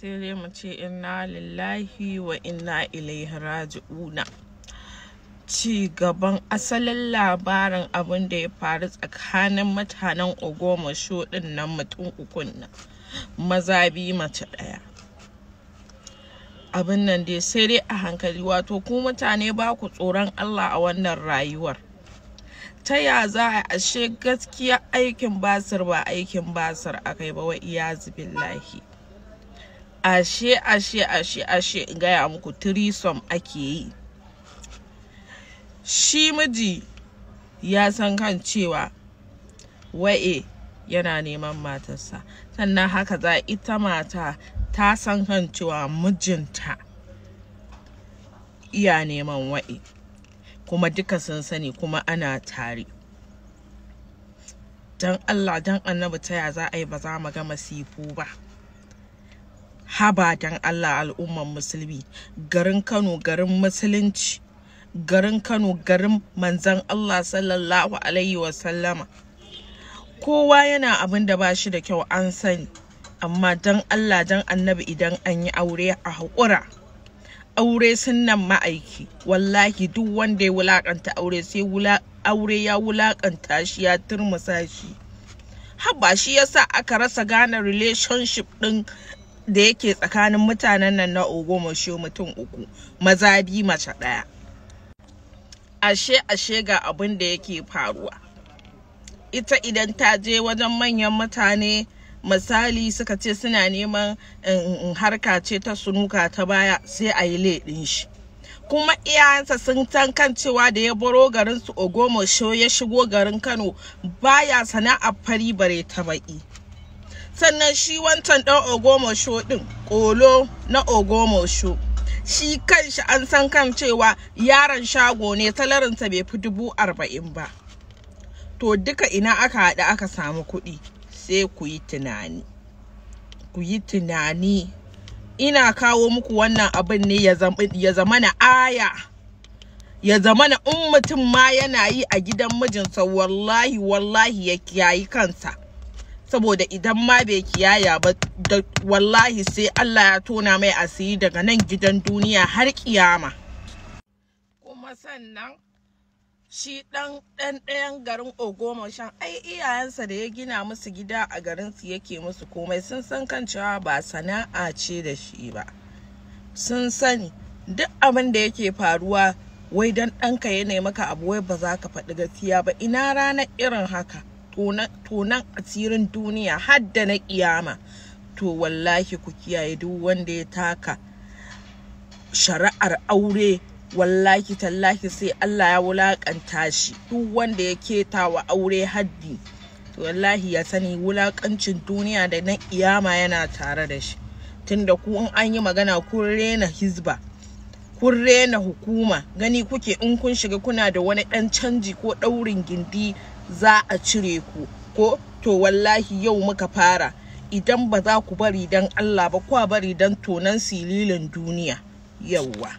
Sai dai mu ce inna lillahi wa inna ilaihi raji'una. Ci gaban asalin labarin abin da ya faru tsakanin mutanen Ogomosho din nan, mutum ukun nan, maza biyu mace ɗaya. Abin nan dai sai dai a hankali. Wato ku mutane ba ku tsoron Allah a wannan rayuwar. Ta ya za a ashe gaskiya aikin basir ba aikin basir akai ba, wa iyazu billahi. Ashe ashe ashe ashe in gaya muku, threesome ake yi. Shi miji ya san kan cewa wa'e yana neman matarsa, sannan haka za ita mata ta san kan cewa mijinta iya neman wa'e, kuma duka sun sani kuma ana tare. Don Allah don annabi, ta ya za a yi ba za mu ga masifu ba? Haba don Allah, al'umman musulmi, garin Kano garin musulunci, garin Kano garin manzan Allah sallallahu alaihi wasallama. Kowa yana abin da ba shi da kyau an sani, amma don Allah don annabi, idan an yi aure a haƙura. Aure sunnan ma'aiki. Wallahi duk wanda ya wulaƙanta aure, sai aure ya wulaƙanta shi, ya turmusa shi. Haba, shi yasa aka rasa gane relationship ɗin da yake tsakanin mutanen nan na Ogomosho, mutum uku, maza biyu mace ɗaya. Ashe ashe ga abin da yake faruwa. Ita idan ta je wajen manyan mutane, misali suka ce suna neman harka ce ta sunuka ta baya, sai a yi leɗin shi. Kuma iyayensa sun san kan cewa da ya baro garin su Ogomosho ya shigo garin Kano, baya sana'ar fari bare ta baki. Sannan shi wancan ɗan Ogomosho ɗin, ƙolo na Ogomosho, shi kanshi an san kan cewa yaron shago ne, salarinsa bai fi 40,000 ba. To duka ina aka haɗu aka samu kuɗi? Sai ku yi tunani, ku yi tunani. Ina kawo muku wannan abin ne ya zama na aya, ya zama na in mutum ma yana yi a gidan mijinsa, wallahi wallahi ya kiyayi kansa. Saboda idan ma bai kiyaya ba, wallahi sai Allah ya tona mai asiri daga nan gidan duniya har kiyama. Kuma sannan shi dan dan ɗayan garin Ogomoshan, ai iyayensa da ya gina musu gida a garin su yake musu komai, sun san kan cewa ba sana'a ce da shi ba. Sun sani duk abin da yake faruwa. Wai dan ɗanka ya nemi maka abu, wai ba za ka faɗi gaskiya ba? Ina ranar irin haka tonan asirin duniya har da na kiyama. To wallahi ku kiyaye, duk wanda ya taka shari'ar aure, wallahi tallahi sai Allah ya wulakanta shi. Duk wanda ya keta wa aure haddi, to wallahi ya sani wulakancin duniya da na kiyama yana tare da shi. Tunda ku in an yi magana kun rena hizba, kun rena hukuma, gani kuke in kun shiga kuna da wani dan canji ko daurin gindi za a cire ku ko? To wallahi yau muka fara. Idan ba za ku bari dan Allah ba, kwa bari dan tonan sililin duniya. Yauwa.